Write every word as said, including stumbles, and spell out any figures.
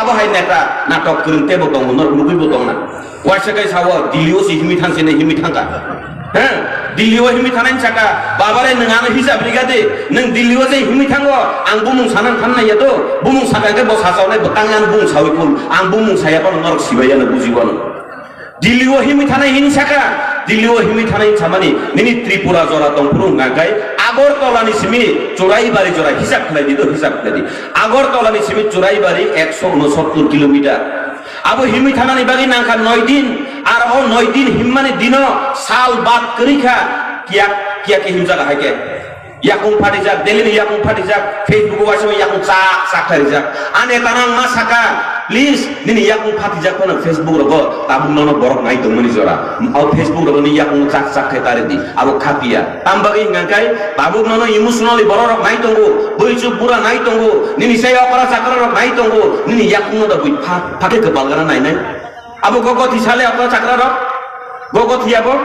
Abo hai neta natok kwrwng tebo tongo, norok nugwi bo tongna. Waisa kai sao, Delhi o si himwi thang sini himwi thangka. He? Delhi o himwi thanai saka, "Baba re, nwng ano hisab riga de, nwng Delhi o je himwi thango, ang bumung sanan thanna ya to, bumung saka ke bo sasaunai bo tang ano bumung sawi kun, ang bumung saya pano norok sibai ano buji wano." Delhi o himwi thanai hini saka, Delhi o himwi thanai samani, nini Tripura jora tongphuru hwnka kai, Agartala ni simi Churaibari jora hisab khlai di do, hisab khlai di. Agartala ni simi Churaibari ekso unosottor kilometer. Abo himwi thanani bagwi nangkha noi din, ar o noi din himmani dino sal bad kwrwi kha, kiya, kiya khe himjak hai khe. Yakung phatijak, daily ni yakung phatijak, Facebook o waisa yakung chak chak kharijak. Ane tanang ma saka, please, nini yakung phatijak phano Facebook rogo, tabuk nono borok nai tongmani jora. O Facebook rogo ni yakung chak chak khai tari di, abo khapiya. Tam bagwi hwnka kai, tabuk nono emotionally borok rok nai tongo, bui chuk bura nai tongo, nini sai okra chakra rok nai tongo, nini yakung no da bui pha, pha khe kwpal gana nai nai. Abo gogo thi sale okra chakra rok, gogo thi abo.